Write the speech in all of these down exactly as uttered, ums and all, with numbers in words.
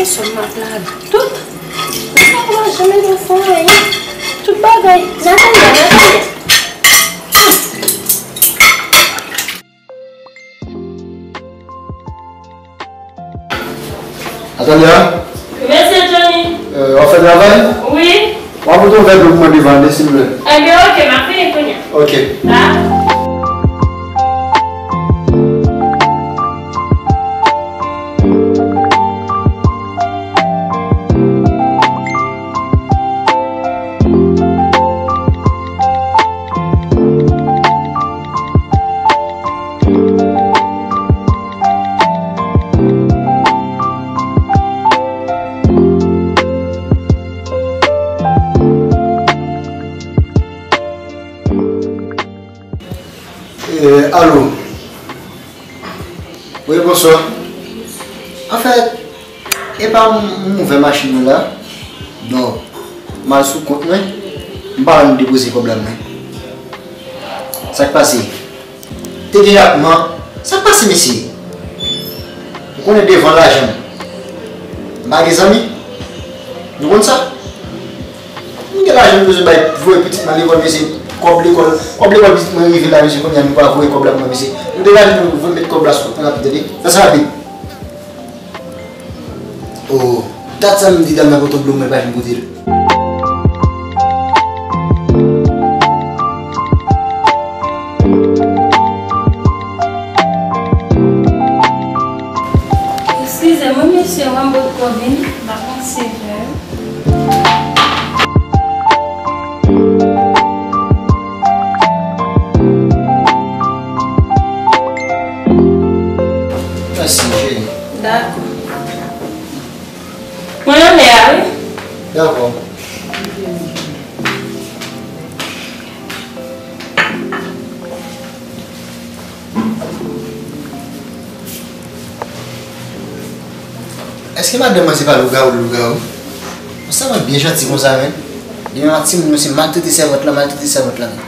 Sòm m ap ladan tout. Sa pa janm ede w fè anyen. Tout bagay. Natalia, Natalia. Natalia? Mesye Johnny. Euh, w ap fè travay? Wi. W ap pote yon vè dlo pou mwen devan an, silvouplè. Ebyen, oke, m ap vini kounye a. Oke. Dakò. Eh, alo. Wi, bonswa. Anfèt, e pa m, m ouvè machin nan la. Donk, m al sou kont mwen, m pa wè nou depoze kòb la mwen. Sa k pase? Te gen rapman. Sa k pase, mesye? Ou konnen devan lajan m pa gen zanmi. Nou konn sa? M gen lajan m bezwen bay voye pitit mwen lekòl, mesye. Kòb lekòl, kòb lekòl pitit mwen rive la, mesye, kounye a nou pa voye kòb la pou mwen, mesye. Nou degaje nou, nou met kòb la sou kont mwen rapid, tande? Fè sa rapid. Oh, dat sa m di dam nan pote dlo, mwen pa janm pote l. Eskize mwen, mesye, mwen potko vini, m ap ranse vè. Mèsi, cheri. Dakò. Mwen anlè a, wi. Dakò. Èske madanm mwen se pa lougawou, lougawou? Sa mwen byen janti konsa, men. Demen ak timoun yo se maltrete sèvant lan, maltrete sèvant lan, men.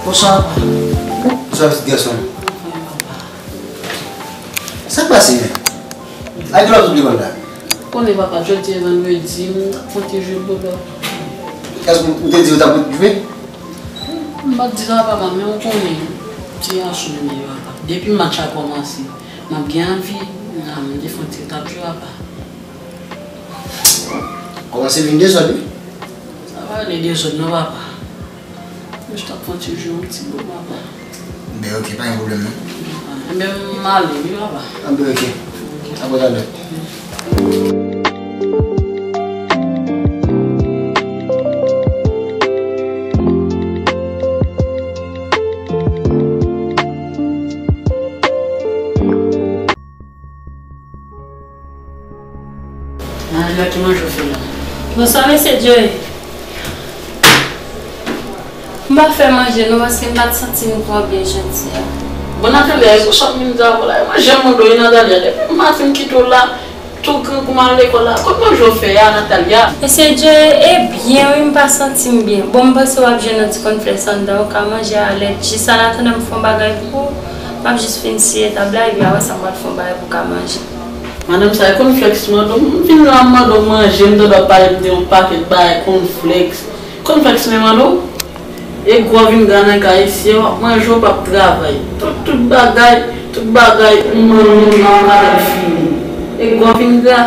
Bonswa, papa. Bonswa, pitit gason. Sa k pase, men? A kilè w ap sot lekòl la? Konnen, papa, jodi a vandredi, m t ap fè yon ti jwe bòlò. Èske ou te di ou t ap jwe? M pa t di sa, papa, men ou konnen, ti gason m ye, papa. Depi match la kòmanse, m ap gen anvi, m te fè yon ti tap jwe, papa. Kòmanse vin dezòd, wi. Sa pa rele dezòd non, papa. Mwen jis t ap fè yon ti jwe, yon ti bòlò, papa. Ben, oke, pa gen pwoblèm, non. Enben, m ale, wi, papa. Enben, oke. A talè. Manje a, ki manje w fè la? Bonswa, mesye Joe. M pa fè manje non, paske m pa t santi m twò byen jodi a. Bon, Natalia, e pou sa m vin di avè w la, e manje m mande w wi, Natalia. Depi maten m kite w la, tou grangou m al lekòl la. Kot manje w fè a, Natalia? Mesye Joe, e byen wi, m pa santi m byen. Bon, m panse w ap jwenn yon ti kònflèks anndan, ou ka manje a lè. Jis an atandan m fè yon bagay pou ou, m ap jis fin siye tab la, epi apre sa m pral fè yon bagay pou w ka manje. Madanm sa, e kònflèks mande w? M vin la, m mande w manje, m tande w ap pale m de yon pakèt bagay, kònflèks. Kònflèks mwen mande w? E gwo vin gra nan kay isi a, w ap manje, w p ap travay. Tout, tout bagay, tout bagay, m mande w la, w pa fini. E gwo vin gra.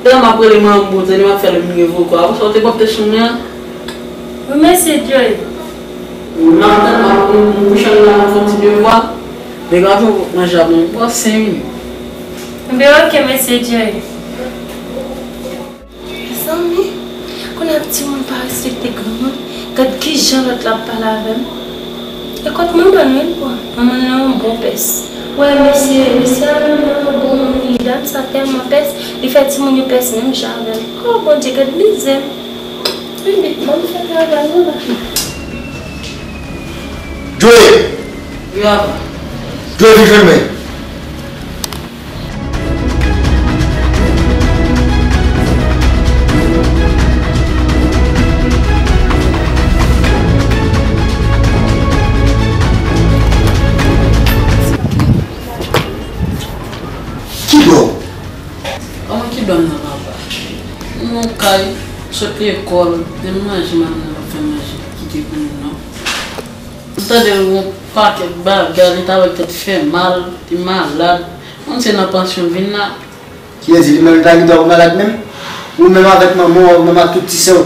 Lè m ap rele manman m pou tande, m ap fè l mire vokal. Apre sa, w te pòp te sou mwen an? Wi, mesye Joe. M ap tann, m ap, m, m kouche anndan, m ap fè yon ti devwa. Degaje w, manje ap manje. Bon, senk minit. Enben, oke, mesye Joe. Mezanmi, kounye a timoun pa respekte granmoun. Gad kijan lòt la ap pale avè m. E kot manman l wi l pran? Manman l nan yon bon pès. Wè, mesye, mesye a menm nan yon bon moun, li dam sa tèlman pès, li fè timoun yo pès menm jan avè l. Oh, Bondye, gad mizè m. Wi, men, ban m fè travay mwen la. Joe! Wi, papa. Joe, vin jwenn mwen. Ki dwa w? Kòman ki dwa m nan, papa? M nan kay, sot lekòl, menm manje madanm nan pa fè manje, kite pou nou non. M tande yon pakèt bagay, li ta wè tèt fè mal, li malad. Konn se nan pansyon vin la. Kiyès di li menm li pa gen dwa pou malad menm? Ou menm avèk manman w, ou menm ak tout ti sè w.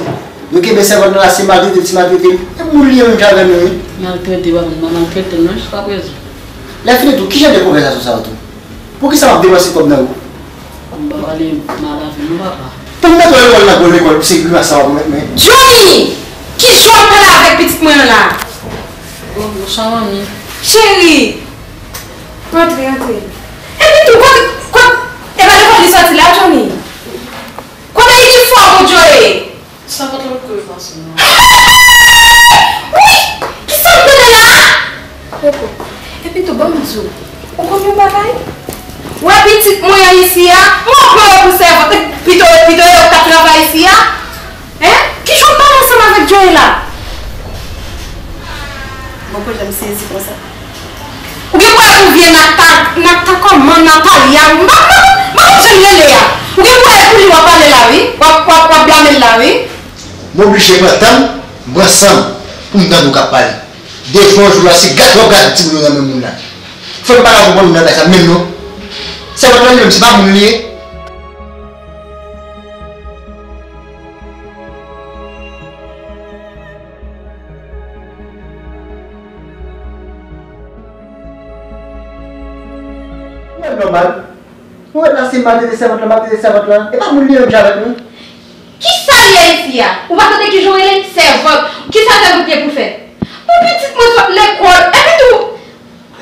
Yo kenbe sèvant lan la, se maltrete l, ti maltrete l. E moun li ye menm jan avè nou, wi. Maltrete, papa, m pa maltrete l non jiskaprezan. Lè fini tou, ki jan de konvèsasyon sa yo tou? Poukisa w ap depanse kòb nan ou? M pa pale mal avè w non, papa. Pou m mete w lekòl nan gwo lekòl, pou se grimas sa w ap mèt, men. Johnny! Kijan w pale avèk pitit mwen an la? Bonswa, manmi. Cheri! Antre, antre. Epi tou, kote, kote, e pa lekòl li sòti la, Johnny? Kote inifòm ou, Joe? Sa pa t lòt kote pase non. Wi! Kisa m tande la a? Koko, epi tou, ban m di w, ou konn yon bagay? Wè pitit mwen an isi a, mwen pran yo pou sèvant, pito, pito yo k ap travay isi a. Hein? Kijan w pale ansanm avèk Joe la? Mwen pa janm sezi konsa. Ou gen pou wè pou vye Nata-, Nata kòman, Natalia, m pa, m pa, m pa konn jan l rele a. Ou gen pou wè pou li w ap pale la wi, w ap, w ap, w ap blame l la wi. M oblije pran tan m, m pran san m pou m tande w k ap pale. Depi yon jou la, se gade w ap gade timoun yo nan men moun la. Fò m pa ka konprann moun nan bagay sa menm non. Sèvant lan li menm, se pa moun li ye. Ou wè l nòmal. Ou wè l la se maltrete sèvant lan, maltrete sèvant lan. E pa moun li ye menm jan avèk nou. Kisa l ye isi a? Ou pa tande kijan w rele l? Sèvant. Kisa sèvant ye pou l fè? Pou pitit mwen sot lekòl. Epi tou,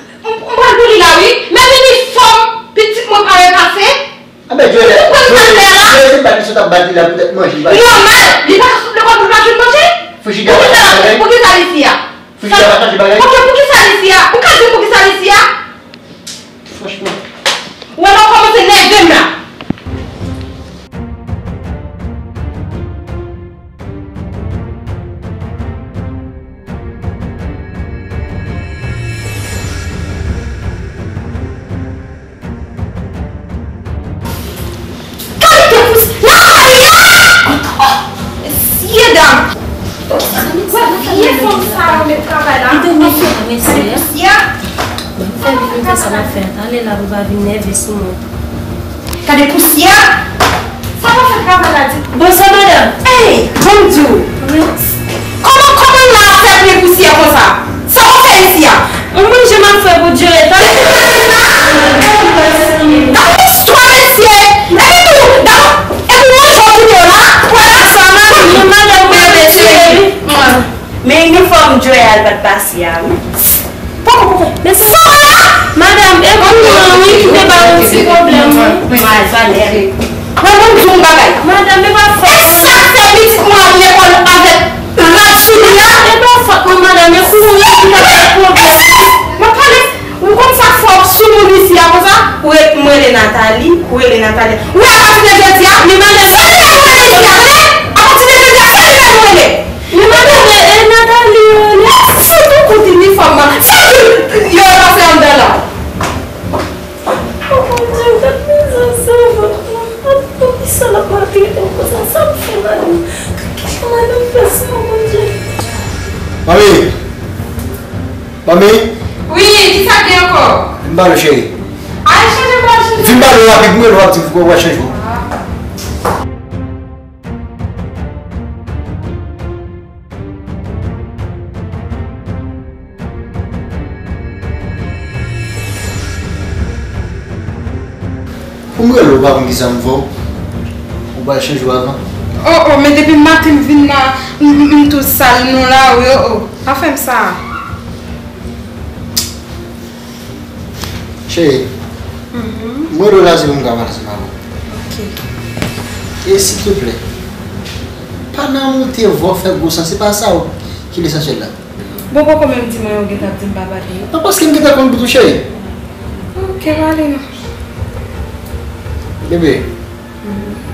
m, m pral pou li la wi. Menm inifòm pitit mwen pa repase. Anben Joël, Joël, Joël se bat li sot ap bat li la poutèt manje li pa jwenn. Nòmal, li pa ka sot lekòl pou l pa jwenn manje? Poukisa l ap, poukisa l isi a? Poukisa l ap chanje bagay? Ok, poukisa l isi a? Ou ka di m poukisa l isi a? Franchman. Ou wè lè w kòmanse nève m la. Kalite pous Natalia! Oh, mesye dam! Wè vye fanm sa yo met travay la. Li te mechan, mesye. Pousyè. Bon, m fè vit, m fè sa m ap fè a. Talè la pou pa vin nève sou mwen. Gade pousyè! Sa pa fè travay la di. Bonswa, madanm. Ey, ban m di w. Wi. Kòman, kòman la ap fè plen pousyè konsa? Sa w ap fè isi a? Mwen menm jan m ap fè pou Joe, talè. Gade istwa, mesye. Epi tou, gade, epi manje w kite w la. Wè la sa, madanm. Madanm, mwen retire. Men inifòm Joe a l pa t pase a, wi. Poko, poko. Men sa la, madanm, e kouran wi ki te ba w ti pwoblèm wi. Mwen al pale avèk. Mwen, mwen di yon bagay. Madanm, e pa fòt mwen. E sa fè pitit mwen ap lekòl avèk rad sou li a? E pa fòt mwen, madanm, e kouran wi ki te ba w pwoblèm. Mwen pale, ou konn sa k fè w ap sou moun isi a konsa? Ou ret, mwen rele Nathalie, ou rele Nathalie. Ou wè apati de jodi a, men madanm, se li menm ou rele isi a, tande? Apati de jodi a, se li menm ou rele. Men madanm, e, e Nathalie yo rele. Sitou kout inifòm nan. Se ki yo pase anndan la. Oh Bondye, gad mizè sèvant lan. Gad poukisa l ap maltrete m konsa, sa m fè madanm. Gad kijan madanm fè sa, Bondye. Manmi! Manmi! Wi, kisa k gen ankò? Vin pale w cheri. Al chanje, m pral chanje. Vin pale w rapid, m rele w ap di w pral chanje. Pou m rele w, ou pa konn kisa m fè w? Ou pral chanje w avan? Oh, oh, men depi maten m vin la, m, m, m tou sal non la, wi, oh, oh. Pa fè m sa. Cheri, mwen rele w la se pou m ka pale ansanm avè w. Ok. E silvouplè, pa nan moute vwa w fè gwo sans, se pa sa w ki lesansyèl la. Bon, poko menm di mwen, ou gentan ap di m pa pale. Non, paske m gentan konn bout ou, cheri. Ok, pale non. Bebe,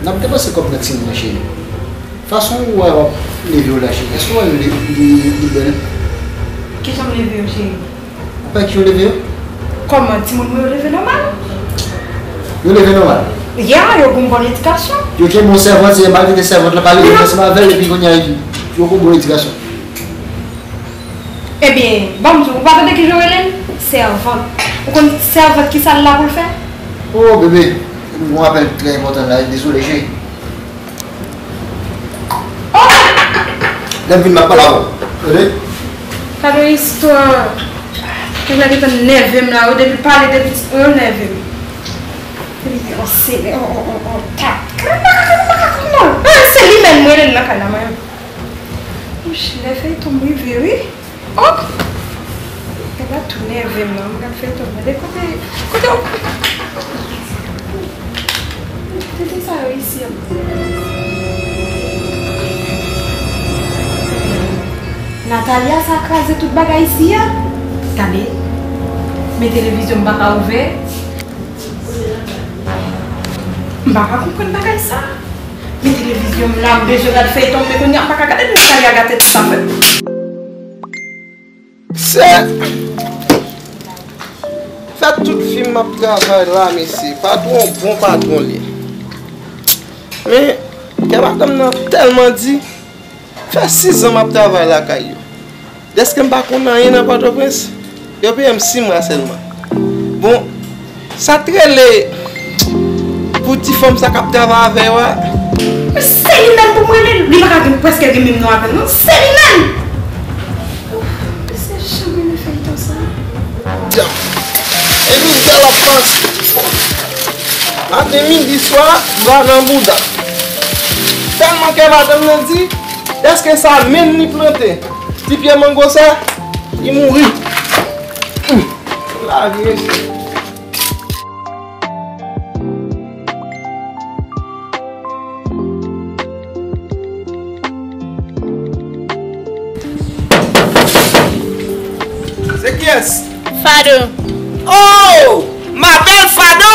n ap depanse kòb nan timoun nan, cheri. Fason ou wè w ap leve yo la, cheri, èske w wè li, li, li bèl? Kijan m leve yo, cheri? Ou pa wè kijan w leve yo? Kòman, timoun mwen yo leve nòmal? Yo leve nòmal. Ya, yo gen yon bon edikasyon. Yo gen bon sèvant, se malgré sèvant lan pa leve ansanm avè l, epi kounye a, yo gen bon edikasyon. Ebyen, ban m di w, ou pa tande kijan yo rele l? Sèvant. Ou konn sèvant ki sa l la pou l fè? Oh, bebe, m gen yon apèl trè enpòtan la, dezole, cheri. Lè m vin, m ap pale avè w. Tande? Gade istwa. Nèg la gentan nève m la, wi, depi l pale de pitit mwen, yo nève m. Depi yon sele, on, on, on, on, tap. Kaka, kaka, kaka, kaka, non. Ah, se li menm, mwen rele l nan kay la, mwen. Wouch, lè feyton m rive, wi. Oh! Nèg la tou nève m nan, m gad feyton, gade kote, kote w. Tete sa yo isi an. Natalia sa kraze tout bagay isi a. Tande, men televizyon m pa ka ouvè. M pa ka konprann bagay sa. Men televizyon m la, m bezwen gad feyton, men kounye a m pa ka gade, men Natalia gate tout afè. Se fè tout vi m ap travay la, mesye. Patwon bon patwon li ye. Men, kè madanm nan tèlman di, fè sis zan m ap travay lakay yo. Dèske m pa konn anyen nan Pòtoprens, yo peye m sis mwa sèlman. Bon, sa t rele pou ti fanm sa k ap travay avè yo a? Se li menm pou m rele l. Li pa ka gen, prèske gen menm non avè m, non. Se li menm! Ouf, mesye, janm renmen feyton sa. Djab. Epi, djab ap pase. Maten, midi, swa, dwa nan bouda. Tèlman kè madanm nan di, dèske sa menm li plante. Ti pye mango sa, li mouri. Hum. Lavi, mesye. Se kiyès? Fado. Oh! Ma belle Fado!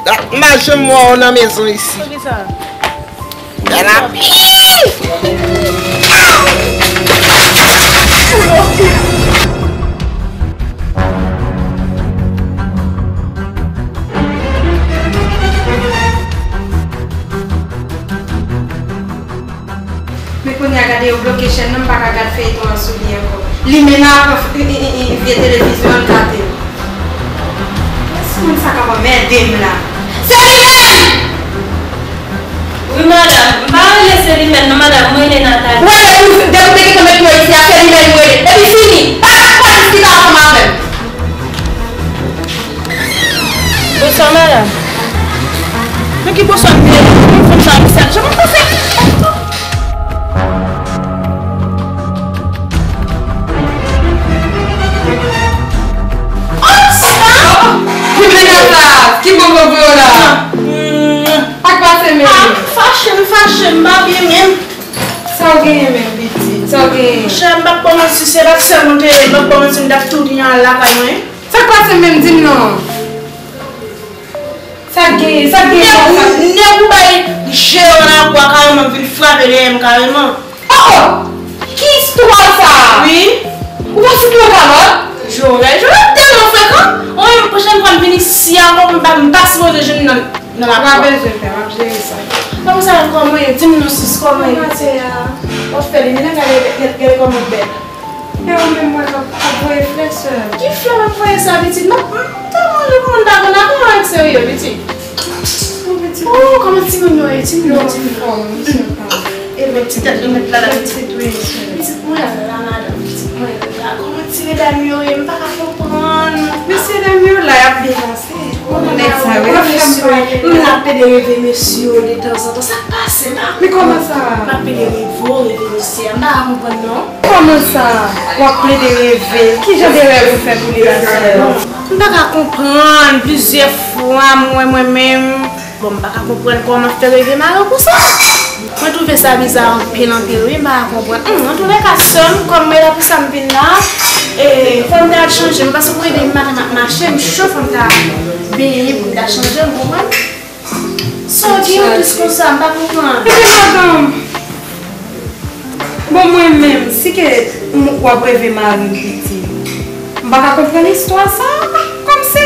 Ah, m pa janm wè w nan mezon isi. Poukisa? Bèl anpil! Men kounye a gade yo bloke chèn nan, m pa ka gad feyton an sou li ankò. Limen nan ap pran vye televizyon an, l gate l. Kiyès moun sa k ap anmède m la? Se li menm! Wi, madanm. M pa rele se li menm non, madanm. Mwen rele Natalie. Ou wè depi, depi w te gentan met pye w isi a, se li menm ou rele. Epi fini. Pa gad polis ki ta ansanm avè m. Bonswa, madanm. Men ki bonswa m te ye la? Mwen fanm sa misye jan m panse. Ki bon konplo la? Sa k pase menm? Ah, m fache, m fache, m pa byen menm. Sa w genyen menm, pitit? Sa w genyen? Monchè, m p ap ba w manti, se pa sèl mwen te ye, m p ap ba w manti, m t ap tou li an lakay mwen. Sa k pase menm, di m non. Sa k genyen? Sa k genyen konsa? Nèg ou bay je an labwa kareman, vin frape dèyè m kareman. Oh, oh! Ki istwa sa? Wi. Ou pa sot nan kalòt? Joel, Joel tèlman frekan. Mwen menm, pwochèn fwa m vin isi ankò, m pa, m pa sipoze jwenn nan, nan labwa. Pa bezwen pè, m ap jere sa. Kòman sa, kòman ye? Di m non, sis, kòman ye? Kòman se a? W ap fè li, men gade, gade, gade kòman l bèl. E ou menm mwen k ap, ap voye flè, sè? Ki flè m ap voye sa, pitit? M ap, m ap manje pou moun pa konn, ap manje serye, pitit. Oh, kòman timoun yo ye? Timoun yo, timoun yo. E men ti tèt remèt la, la, pitit. Pitit mwen la, madanm, pitit mwen la. Kòman ti medam yo ye? M pa ka konprann. Mesye dam yo la, y ap byen pase. Nèg sa yo, y ap fè m pè. M la plede reve mesye yo de tanzantan. Sa k pase la? Men kòman sa? M ap plede reve w, reve mesye a. M pa ka konprann non. Kòman sa? W ap plede reve l? Ki jan de rèv ou fè pou li la, sè? M pa ka konprann. Plizyè fwa, m wè mwen menm. Bon, m pa ka konprann kòman w fè reve mari w konsa. Mwen twouve sa biza anpil, anpil, wi, m pa ka konprann. Hum, antoulèka, sè m, kòm mwen la pou sa m vin la, e, fò m ta al chanje m, paske mwen depi maten m ap mache, m cho, fò m ta benyen pou m ta chanje m, konprann? Sa w gen anplis konsa, m pa konprann. Ebyen, madanm, bon, mwen menm, si ke m, w ap reve mari m, pitit, m pa ka konprann istwa sa a. Kòm se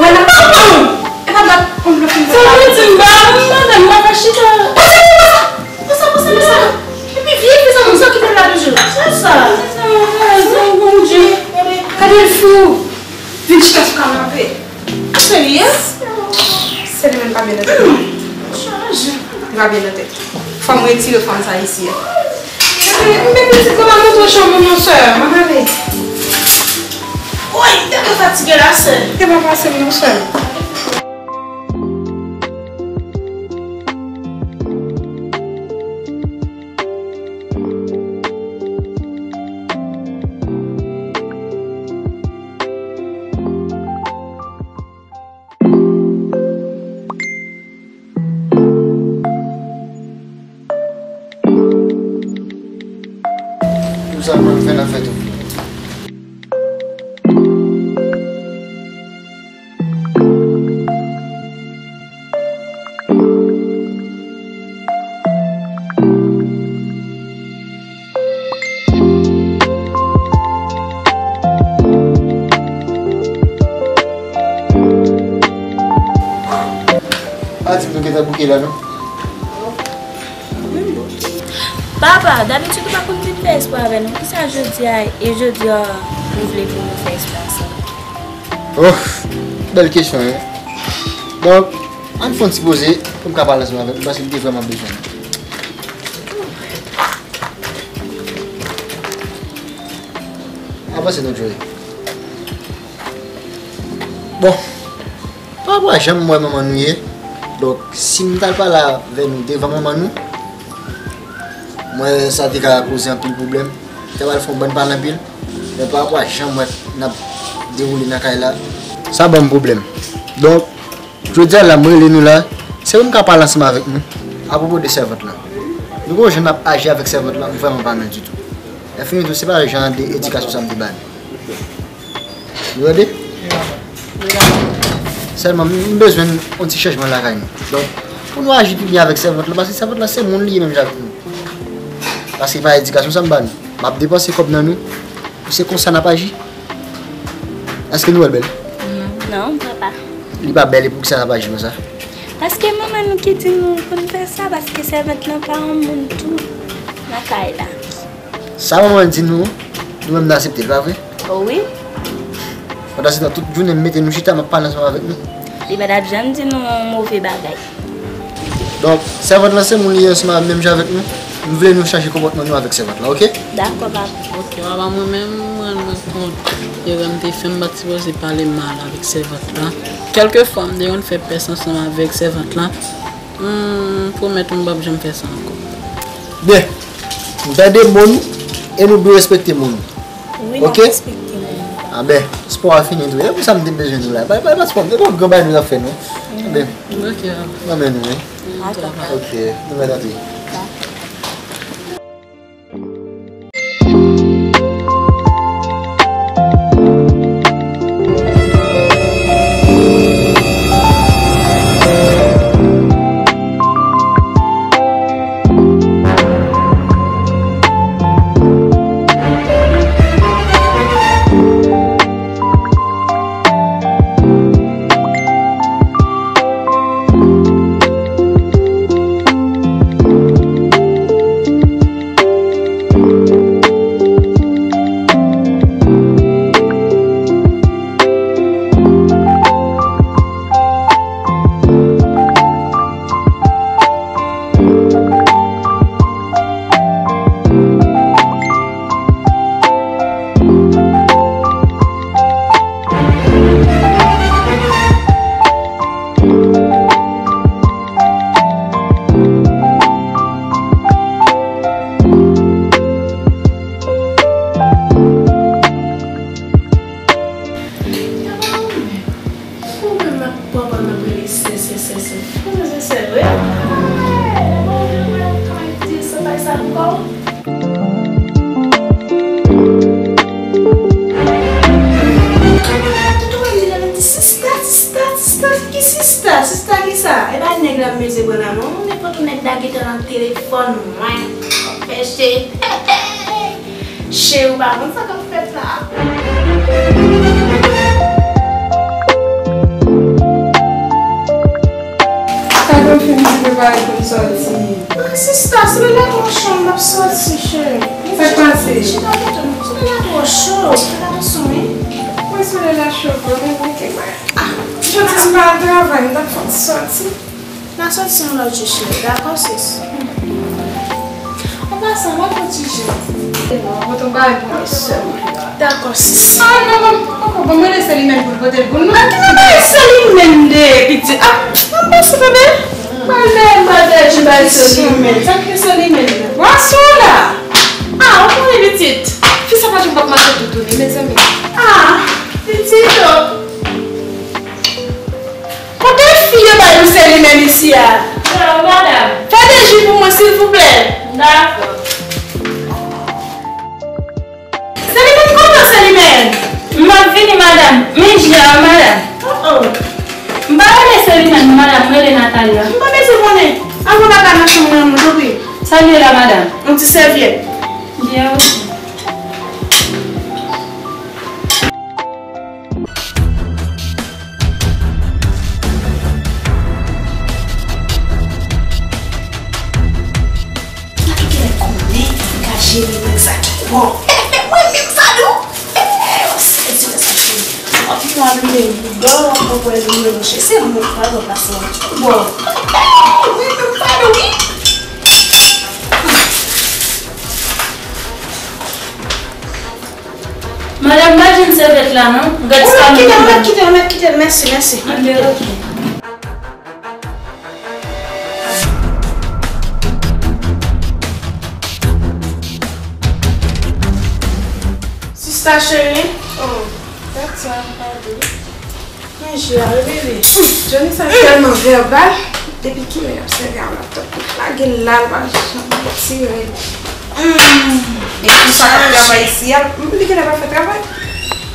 Wè la. Papa! E pa dat konn blofin fè. Sa vle di m ba, m mande m pa ka chita. Pase, pase, pase, pase. Epi vye fi sa moun sa kite l la toujou. Se sa. Sa, sa, Bondye. Gade l fou. Vin chita sou kanapé. Se li ye? Se li menm pa byen nan tèt mwen. Li pa byen nan tèt. Fò m retire fanm sa isi a. Ebyen, m byen pitit, mwen pa montre chanm ou non, sè. Mwen ale. Woy, m tèlman fatige la, sè. E pa pase m non, sè. Pou sa mwen fè nan fè tou. Pa di m nou gentan bouke la, non? Papa, dabitid ou pa konn vin fè espò avè nou. Poukisa jodi a, e jodi a, ou vle pou nou fè espò ansanm? Oh, bèl kesyon, wi. Donk, ann fè yon ti poze pou m ka pale ansanm avèk nou, paske m te vrèman bezwen nou. Avanse non, Joey. Bon, pa pwa janm wè manman nou ye. Donk, si m t al pale avè nou devan manman nou, mwen sa te ka koze anpil pwoblèm. Te pral fè yon bann pale anpil. Men pa pwa janm wè n ap dewoule nan kay la. Sa ban m pwoblèm. Donk, jodi a la, m rele nou la, se pou m ka pale ansanm avèk nou apwopo de sèvant lan. Nou gon jan n ap aji avèk sèvant lan, m vrèman pa renmen ditou. Lè fini tou, se pa jan de edikasyon sa m te ba nou. Nou tande? Sèlman, m bezwen yon ti chanjman lakay nou. Donk, pou nou aji pi byen avèk sèvant lan, paske sèvant lan se moun li ye menm jan avèk nou. Paske pa edikasyon sa m ba nou. M ap depanse kòb nan nou. Se konsa n ap aji. Èske nou wè l bèl? Non, papa. Li pa bèl, e poukisa n ap aji konsa? Paske manman nou ki di nou pou n fè sa, paske sèvant lan pa yon moun tou nan kay la. Sa manman di nou, nou menm n aksepte l, pa vre? O wi. Pandan se tan, tout jounen m mete nou chita, m ap pale ansanm avèk nou. Li pa t ap janm di nou yon move bagay. Donk, sèvant lan se moun li ye ansanm menm jan avèk nou. M vle nou chanje konpòtman nou avèk sèvant lan, oke? Dakò, papa. Oke, papa, mwen menm, mwen rann mwen kont erè m te fè, m pa t sipoze pale mal avèk sèvant lan. Kèlkefwa, m te konn fè pès ansanm avèk sèvant lan. M pwomèt ou m p ap janm fè sa ankò. Byen. M tande mo nou, e nou dwe respekte mo nou. Wi, n ap respekte moun. Anben, espò a fini tou. E pou sa m te bezwen nou la. Pa, pa, pa espò, e pa gran bagay nou ap fè, non. Anben, oke, renmen nou, wi. Dakò. Oke, nou mèt antre. Nan telefòn mwen, fè cheri. Cheri, ou pa konn sa k ap fèt la. Sa konn fin di prepare pou n sòti. Ah, sista, se lè la twa cho m ap sòti, cheri. Sa k pase? Chita kote m. Se lè la twa cho. Se lè la twa cho, wi. Mwen se lè la cho, mwen, mwen, mwen, mwen. Ah, jodi se pa al travay, m t ap fè n sòti. N a sòti yon lòt jou, cheri. Dakò, sis? An pasan, mwen pote ti je. Non, pote yon bagay pou mwen sèlman. Dakò, sis. Ah, non, non, poko, ban mwen lese li menm pou l pote l pou nou. An ki nan bagay se li menm de, pitit? Ah, an pasan, tande. Mwen menm, mwen de, ti bagay se li menm. Sa k se li menm? Bwason la. Ah, ou konnen pitit. Fi sa pa janm p ap mache toutouni, mezanmi. Ah, pitit, oh. Kote fi yo bay nou se li menm isi a? Chao, madanm. Fè de ji pou mwen, silvouplè. Dakò. Se li menm, kòman se li menm? M ap vini, madanm. Men ji a, madanm. Oh, oh. M pa rele se li menm, madanm. M rele Natalia. M pa bezwen konnen. Ann, nou pa ka nan chanm mwen, tanpri. Sa l ye la, madanm? Yon ti sèvyèt. Byen, oke. Sa ki genlè konnen m ka jere nèg sa twò. Mwen menm sa tou. Sèdi wè sa cheri. W ap mwen alime bouda w, w ap wè li mwen monchè. Se mwen k pral wè pase w. Bon. Mwen menm pa dou wi. Madanm, pa jwenn sèvyèt la non. Gad sa nou. Ou mèt kite l, ou mèt kite l, ou mèt kite l. Mèsi, mèsi. Anben, oke. Sista cheri. Oh, gad sa, pa dou. Men je a, wi, bebe. Johnny sa tèlman vèbal. Depi kilè y ap sèvi a laptop la? Lage l la, l pa janm retire l. Hmm. E pou sa k ap travay isi a, li genlè pa fè travay.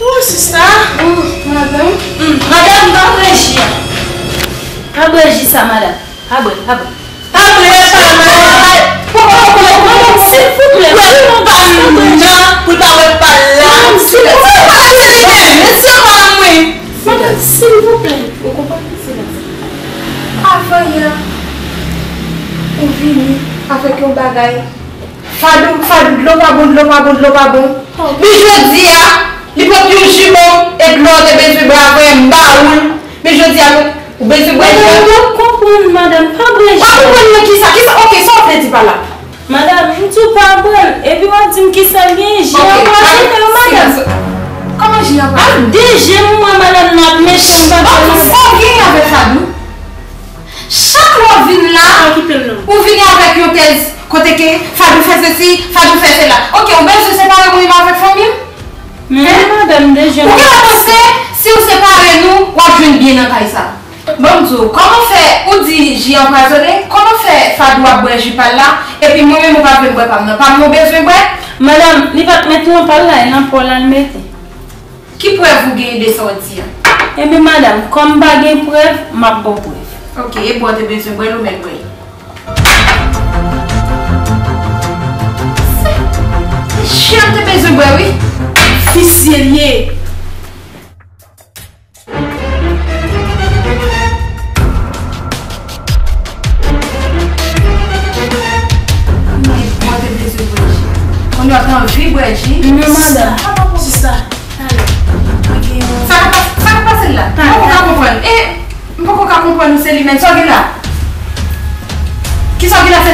Oh, sista. Oh, madanm. Hmm. Madanm, pa bwè ji a. Pa bwè ji sa, madanm. Pa bwè, pa bwè. Pa bwè pa la. Madanm, silvouplè. Bwè pou pa m nan, pou l pa bwè pa la. Madanm, silvouplè. Mesye, pa mwen. Madanm, silvouplè. Ou konprann ki silans? Avan yè, ou vini avèk yon bagay. Fadou, Fadou, dlo pa bon, dlo pa bon, dlo pa bon. Men jodi a, li pot yon ji bon, e dlo te bezwen bwè avè m ba ou l. Men jodi a, ou bezwen bwè ji a. Madanm, m p ap konprann, madanm, pa bwè ji a. W ap konprann nan kisa? Kisa? Oke, sa w vle di pa la? Madanm, m di w pa bwè l, epi w ap di m kisa l gen, ji a pral jete yo, madanm. Kòman ji a pral jete? Ak de je m wè madanm nan ap mechan, m pa bwè l. Sa w gen avèk Fadou? Chak lè w vin la, ou vini avèk yon tèz kote ke Fadou fè sesi, Fadou fè sela. Oke, ou bezwen separe mwen menm avèk fanmi m? Men madanm, de je m. Ou genlè panse si w separe nou, w ap jwenn byen nan kay sa. Ban m di w, kòman fè ou di ji anpwazonnen, kòman fè Fadou ap bwè ji pa l la, epi mwen menm ou pa vle m bwè pa m nan? Pa m nan w bezwen bwè? Madanm, li pa t met nan pa l la, e nan pa w la l mete. Ki prèv ou gen de sa w di a? Ebyen madanm, kòm m pa gen prèv, m ap ba w prèv. Oke, e bwè w te bezwen bwè l, ou mèt bwè l. Se, se ji a m te bezwen bwè wi. Visye l ye. Mwen te bezwen bwè ji. Kounye a w te anvi bwè ji. Men madanm, sista, talè. Sa k ap pase, sa k ap pase la? M poko ka konprann. E, m poko ka konprann ou, se li menm. Sa w gen la? Kisa w gen la, se